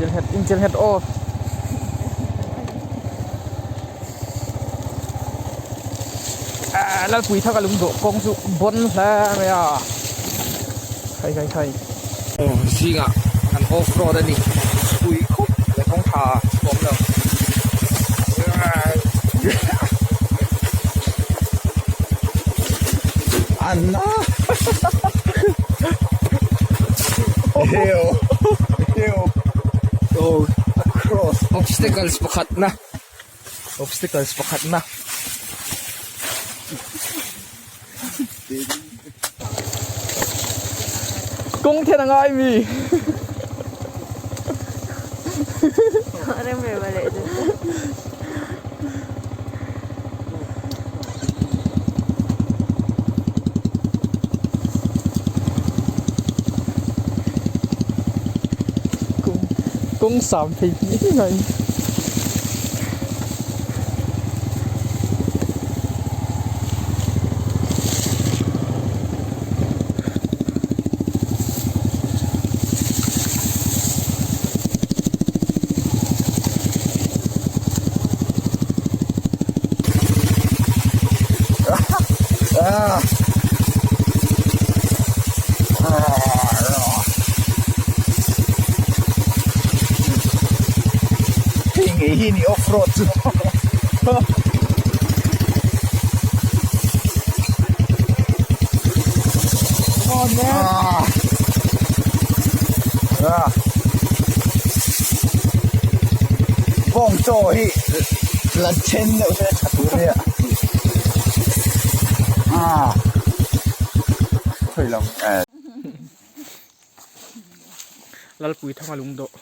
Inchil nghet inchil nghet aw. Ah Lalpui thak a lung dawh kawng chu bawn hle mai a. Khai khai khai. Aw zingah kan off road a ni. Pui khawp leh kawng tha a awm lo. Anna Heo Heo Go across Obstacles pakhat na Obstacles pakhat na Kawng then a ngai mi. Kawng sam thei hnih mai. Hei ngei hi ni off road chu. Come on man. Ah. Bawng chaw hi la then deuh se tha tur nia. Ah. Khawi lam eh. Lalpui thanga lung dawh.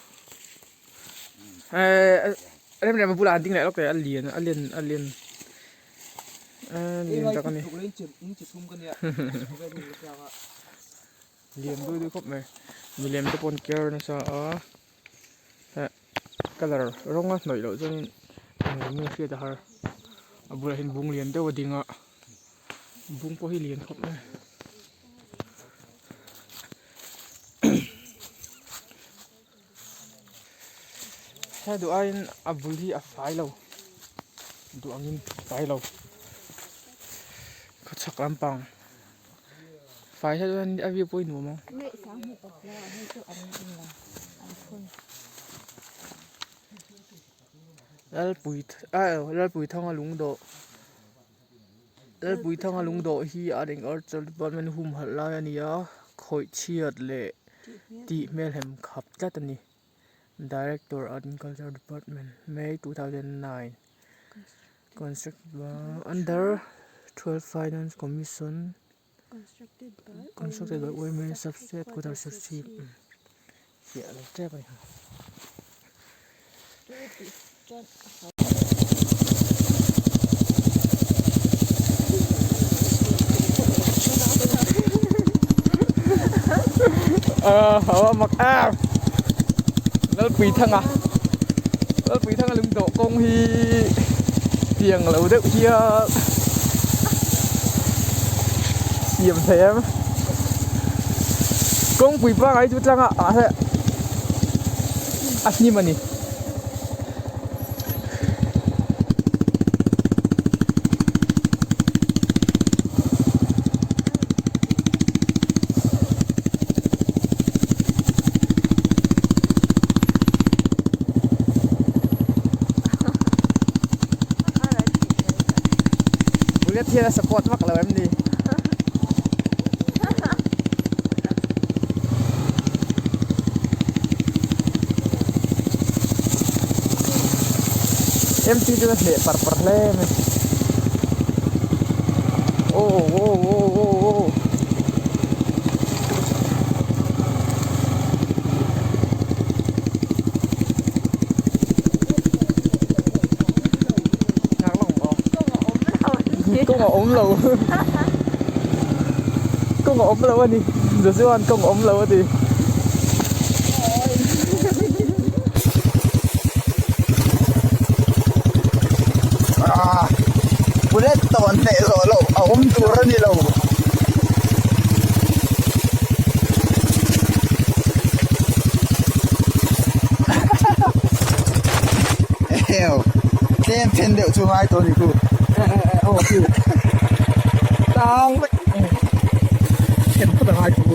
Eh rem rem a bulah an ding leh lawk teh a lian a lian a lian a lian tak a ni. Lian dui dui khawp mai milem te pawh an ker nasa a eh colour rawng a hnawih loh chuanin eng nge hriat a har a bulah hian bung lian deuh a ding a bung pawh hi lian khawp mai. He duh aiin a bul hi a fai lo duh angin a fai lo khawchhak lampang fai hi chuan a view pawh hi nuam ang. Lalpui Lalpui thanga lung dawh Lalpui thanga lung dawh hi a eng archal department humhalh lai a ni a khawih chhiat leh tih hmelhem khap tlat a ni director agriculture department may 2009 construct under 12 finance commission constructed by women substate quarter serchhip fiah lo tep a ni. Ờ, mak em Lalpui thanga Lalpui thanga lung dawh kawng hi tiang lo deuh hian siam thei em kawngpui pangai chu tlanga ah hian a hnim a ni. Bullet hian a support vak lo em ni? MT chu a hneh par par hle mai. Oh oh oh oh oh. Kawng a awm lo. Kawng a awm lo a ni. Joshua-a'n kawng a awm lo a ti. Ah, bullet tawn hneh zawh loh a awm tur a ni lo. Tlem then deuh chu ngai tawh a ni khu. Aw khu. Tang vek. Then phawt a ngai khu.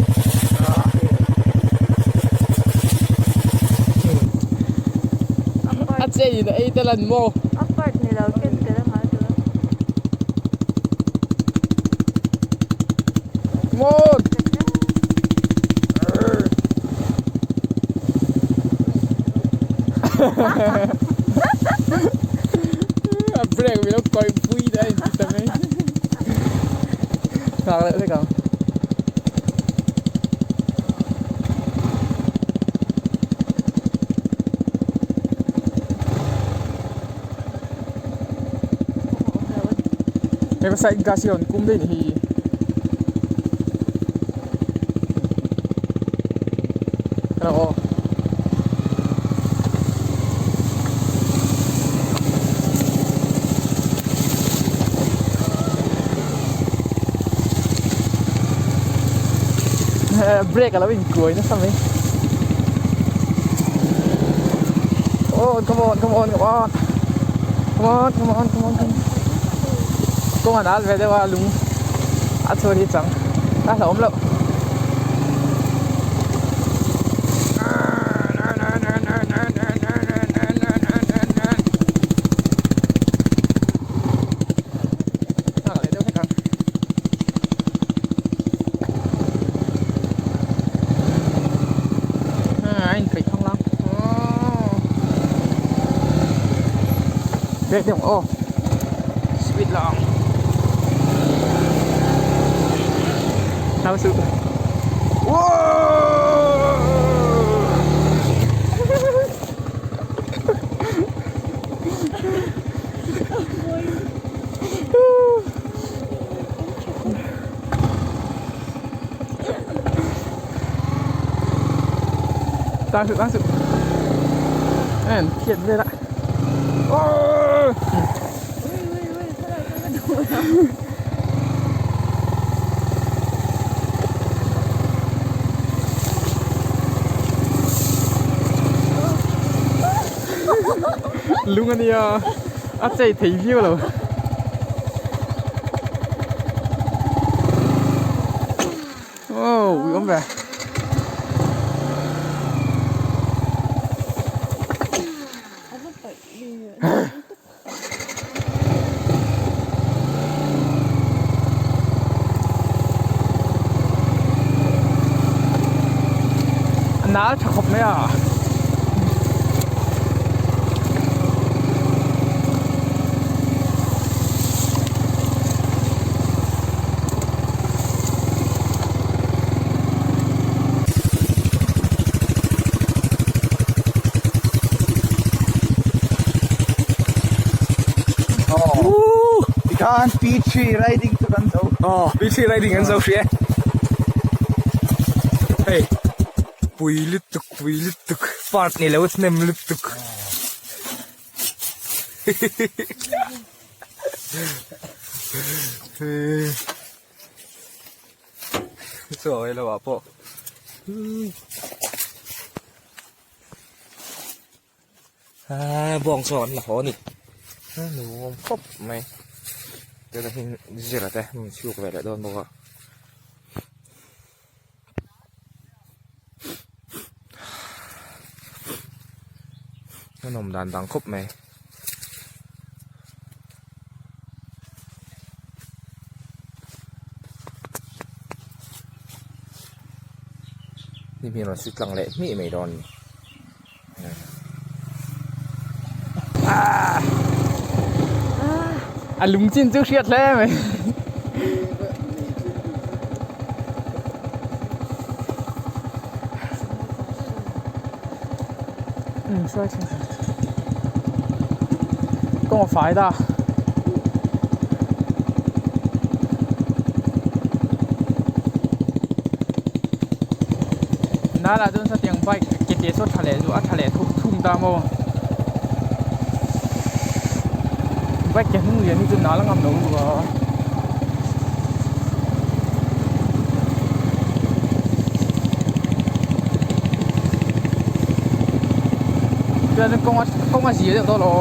A chain a ei tel an maw? A part ni lo ken tel a ngai tawh a. Come on! A break mi lo kawi pui ta in ti ta mai. Nghak leh vek ang. Hei side glass hi a rawn kum daih ni hi. Hello aw. Brake a lo inkuai nasa mai. Oh, come on, come on, come on. Come on, come on, come on, come on. Kawng an al ve deuh a lung a chhuat hi chang a hlauhawm loh. Nghak leh deuh hlek ang. A inpeih thang lang. Brake deuh ang aw. Speed lah ang. Hlau suh. Tang suh tang suh. En thiat vel a. Lung a nia a chei thei viau lo. Aw ui awm ve. A nal tha khawp mai a. Tikhan P3 riding chu kan zo. Aw, P3 riding kan zo hrih e. Hei, pui lutuk, pui lutuk, part ni lo hnem lutuk. Chaw ei lo ah pawh aa bawng chaw an la haw a ni a nuam khawp mai tunah hian zira te an chhuk ve leh dawn bawk a. A nawm dan dang khawp mai. Hnim hi a rawn sut tlang leh hmih mai dawn a ni. A lung chin chu hriat hle mai. Kawng a fai ta. Nala chuan satiang bike ke te saw tha leh zuah a tha leh thuk thung ta maw. Bike ke hnung lian hi chu nal a ngam lo lutuk a. Chuan kawng a kawng a zia deuh tawh lo.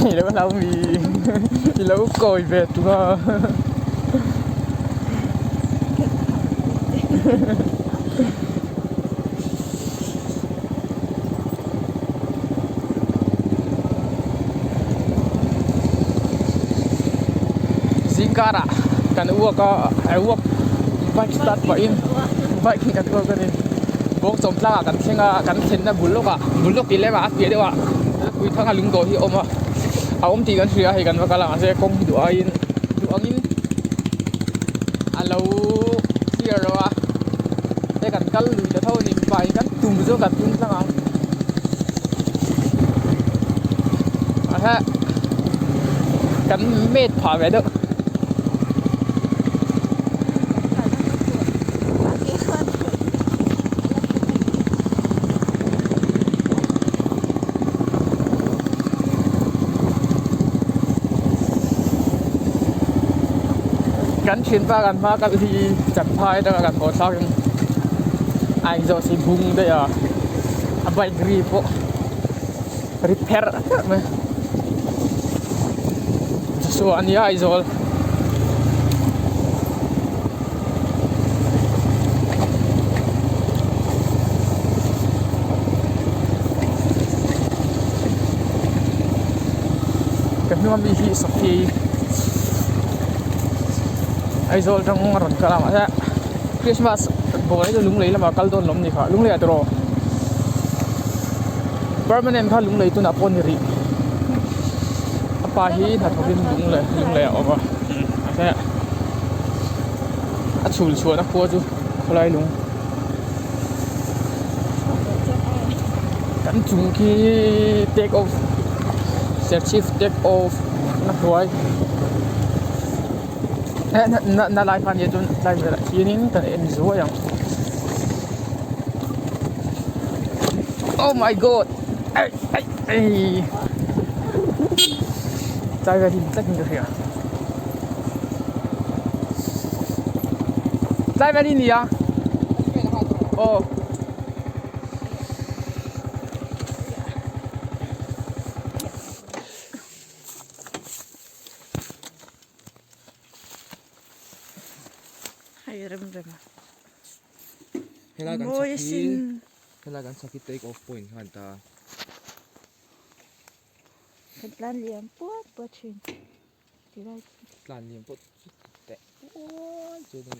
I lo hlau mi i lo kawi ve tung a. Zingkarah kan uak a a uak bike start pahin bike hi kan uak a ni bawngchawm tlangah kan thleng a kan thlenna bul lawkah bul lawk tih lemah a piah deuhah Puithanga lungdawh hi a awm a a awm tih kan hria a hei kan va kal ang mahse kawng hi duh aiin duh angin a lo clear lo a hei kan kal lui ta tho a ni mipa in kan tum zawk kan tum tlang ang ah kan met phah ve deuh. Kan thianpa kan hma kal hi Champhai atanga kan haw thlak in a inzawh si bung daih a a bike ri pawh ri pherh pherh mai Joshua a nia Aizawl. Ka hnung ami hi Sakhi Aizawl atang a rawn kal a mahse Christmas buai chu lunglei lamah kal dawn lawm ni kha lunglei ah tawh permanent kha lunglei tunah pawh a ni rih a pa hi hnathawk in lunglei lunglei ah a awm a mahse a chhul chhuahna khua chu khawlai lung kan chung khi take off serchhip take off na hnuai na lai kha nia chuan tlai velah hianin kan en zuai ang oh my god ei ei ei tlai vel hi tlat in ka hria. Tlai vel hi nia aw. Hei rem rem a. Helai kan chhak hi helai kan chhak hi take off point kha an ta. Kan tlan liam puat puat thin tilai chu. Tlan liam pawh chu teh uai chu ni.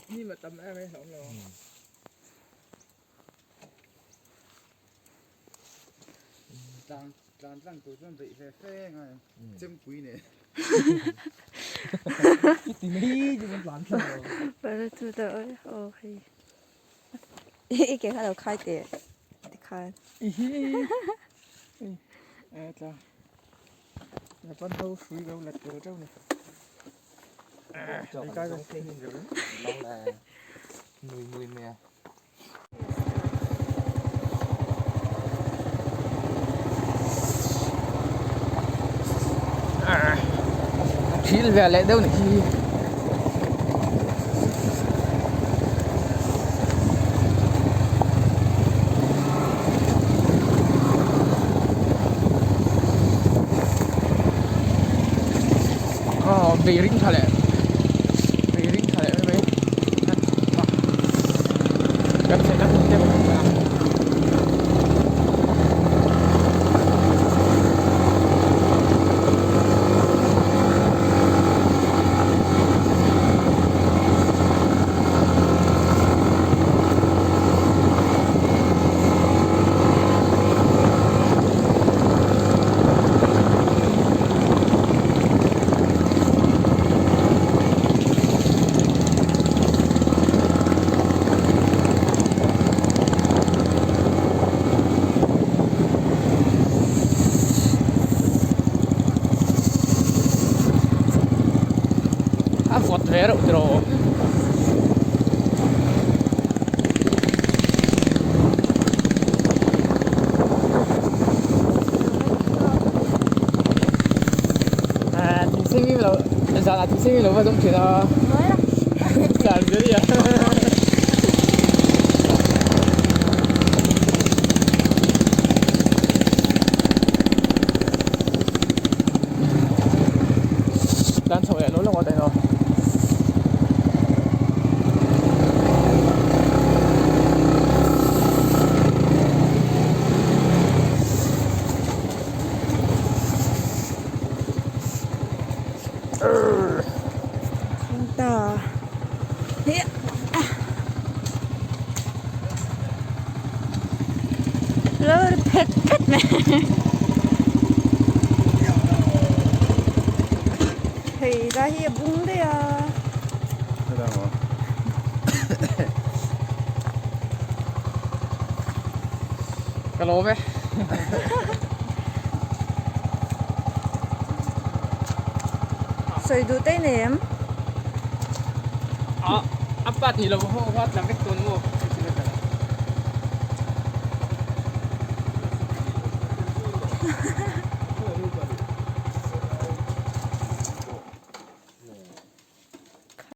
Hnim a tam em em hlauh lo. Tlan tlan tlang tur chuan beih ve fe ngai ang chempui nen. Chuti mai chu kan tlan tlang lo. Para chu ta oi aw hei. I ke kha lo khai teh tikhan. Ihi e tla. Japan ho hrui lo let tel teuh ni. Ei kai zawng phei hi lo la nui nui mai a. Thil ve leh deuh ni hi. Aw bei ring tha leh bei ring tha leh mai mai kan thlen a hun te pawh kan a. A vawt ve reuh tiraw. À, thằng sinh lo zan ah thing sing lo va zawng thin a zan zel hi a. Lo ri phet phet mai. Hei lai hi a bung daih a. Ka lawm e. Sawi duh te nei em? A a pat ni lo ho a tla vek dawn maw?